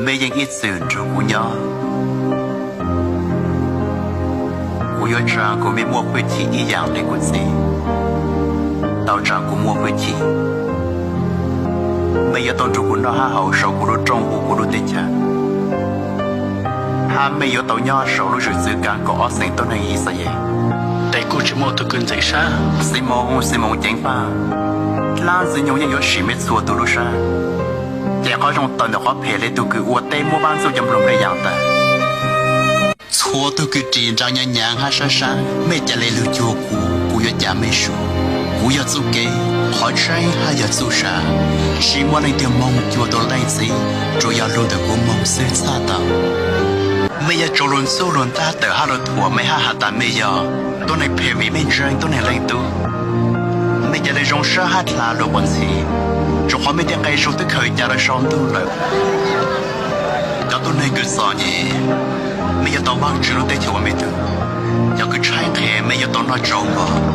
Mej yeej ib txwm nrug kuv nyob. Kuv yuav tsaa kuv mej muaj hwj chim ib yaam le kuv txiv tau tsaa kuv muaj hwj chim. Mej yuav tau nrug kuv noj hab haus sau kuv lub rooj hu kuv lub teb chaws, hab mej yuav tau nyob sau lub zwm txwv kaav kaum ob xeem tuab neeg Yixalayees. Tes kuj tsi muaj tug kws ntxeev sab. Ximoos, Ximoos ceev paj, dlaab Ntxwg Nyoog yeej yuav sim mej txhua tug lub sab, ces qhov zoo tawm ntawm qhov phem le tug kws ua teb muab vaab ntxuj cov nploog nplej yaam tawm. Txhua tug kws ris nra nyaav nyaav hab sab sab, mej ca le lug cuag kuv, kuv yuav ca mej su. Kuv yog txuj kev, qhov tseeb hab yog txuj sa. Tsi muaj leej twg moog cuag tau leej txiv, tsuas yog lug ntawm kuv moog xwb txhaj tau. Mej yuav tsum lug ntxuj lug ntaab tawm hab lug thuam mej hab has tas mej yog tuab neeg phem vim mej ntseeg tuab neeg leej tub. Mej ca le zoo sab hab dlha lug quas ntxhi, tsuas qhov mej tej nqe zoo twb khaws ca lawm sau ntuj lawm. Cov tuab neeg kws txom nyem, mej yuav tau Vaajtswv lub teb chaws ua mej tug. Cov kws tshaib nqhis, mej yuav tau noj tsau npo.